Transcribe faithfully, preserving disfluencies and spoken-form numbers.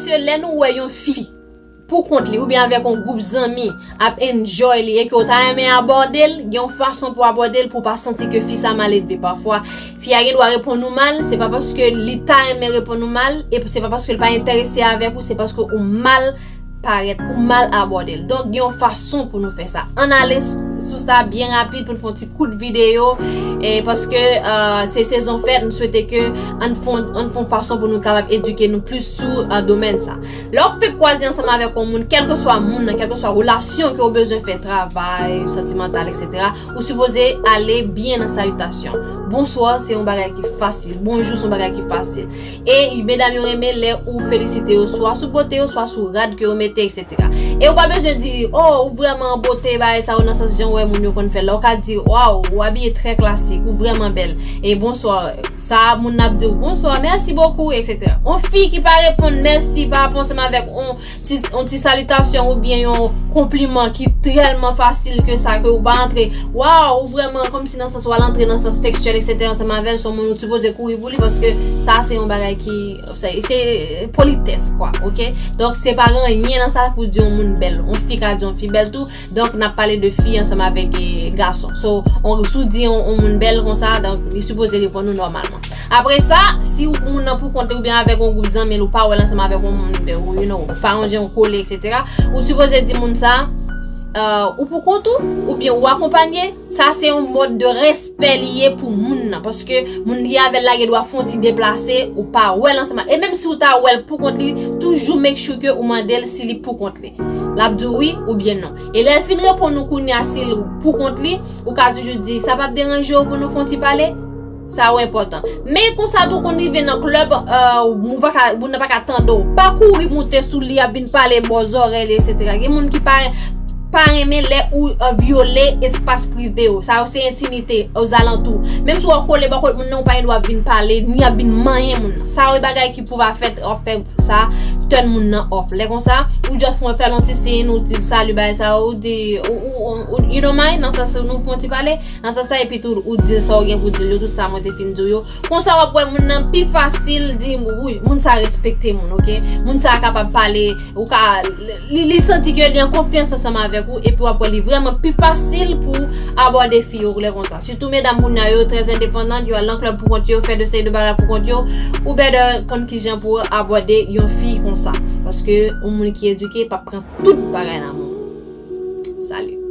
Paske lè nou wè yon fi pou kont li oubyen avèk yon gwoup zanmi ap enjoy li e ke w ta renmen abòde l, gen yon fason pou abòde l pou w pa santi ke fi sa maledve. Pafwa, fi a gen dwa reponn ou mal, se pa paske li ta renmen reponn ou mal, e se pa paske l pa enterese avèk ou, se paske ou mal parèt, ou mal abòde l. Donk, gen yon fason pou nou fè sa. Ann ale s- sou sa byen rapid pou n fè yon ti kout videyo, e paske uh, se sezon fèt, m swete ke ann fè yon fason pou nou kapab edike nou plis sou uh, domèn sa. Lè w fèk kwaze ansanm avèk yon moun, kèlkeswa moun nan, kèlkeswa relasyon ke w bezwen fè, travay, santimantal, etsetera, ou sipoze ale byen nan salitasyon. Bonswa se yon bagay ki fasil. Bonjou se yon bagay ki fasil. E medam yo renmen lè ou felisite yo, swa sou bote yo, swa sou rad ke yo mete, etsetera. E ou pa bezwen di, oh, ou vrèman an bote, bagay sa yo, nan sans jan w wè moun yo konn fè l la. Ou ka di, waw, ou abiye trè klasik, ou vrèman bèl. E bonswa. Sa moun nan ap di w, bonswa, mèsi bokou, etsetera. Yon fi ki pa reponn mèsi pa rapò ansanm avèk yon ti, yon ti salitasyon oubyen yon konpliman ki tèlman fasil ke sa, ke ou pa antre, waw, ou vrèman, kòmsi nan sans w al antre nan sans seksyèl, etsetera, ansanm avè l, se yon moun ou sipoze kouri pou li, paske sa se yon bagay ki, se, se politès, kwa, oke? Donk, se pa gen anyen nan sa pou di yon moun bèl. Yon fi ka di yon fi bèl tou. Donk, n ap pale de fi ansanm avèk eh, gason. So, on, si w di yon, yon moun bèl konsa, donk, li sipoze reponn ou nòmalman. Apre sa, si w moun nan pou kont li oubyen avèk yon gwoup zanmi l, ou pa wè l ansanm avèk yon moun, you know, ou pa yon jan ou kole, etsetera, ou sipoze di moun sa, uh, ou pou kont ou, oubyen ou akonpanye, sa se yon mòd de respè li ye pou moun nan. Paske moun li avè l la gen dwa fè yon ti deplase, ou pa wè l ansanm. E menm si w ta wè l pou kont li, toujou make sure ke ou mande l si li pou kont li. L ap di w wi oubyen non. E lè l fin reponn ou kounye a si l pou kont li, ou ka toujou di, sa p ap deranje w pou nou fè yon ti pale? Sa yo enpòtan. Men konsa tou konn rive nan klèb, uh, ou pa ka, moun nan pa ka tande w. Pa kouri moute sou li, ap vin pale bò zòrèy li, etsetera. Gen moun ki pa, pa renmen lè ou uh, vyole espas prive yo. Sa yo se entimite ozalantou. Menm si w ap kole bò kot moun nan, ou pa gen dwa ap vin pale, ni ap vin manyen moun nan. Sa yo e bagay ki pou pa fèt, w ap fè sa, tèn moun nan off. Lè konsa, ou just fè fè l yon ti siy, ou di l salut, bagay sa yo, ou di, ou, ou, ou, you don't mind, nan sans nou fè yon ti pale, nan sans sa, epi tou, ou di l sa w gen pou di l yo, tout sa mwen te fin di w yo. Konsa, w ap wè moun nan pi fasil di, wi, moun sa respekte moun, oke? Moun sa kapab pale, ou ka, li, li santi ke li an konfyans ansanm avèk ou, epi w ap wè li vrèman pi fasil pou abòde fi yo lè konsa. Sitou medam kounye a yo trè endepandan, yo al nan klèb pou kont yo, fè de seri de bagay pou kont yo, ou better konn kijan pou abòde yon fi konsa. Paske yon moun ki edike p ap pran tout bagay nan men w. Salut.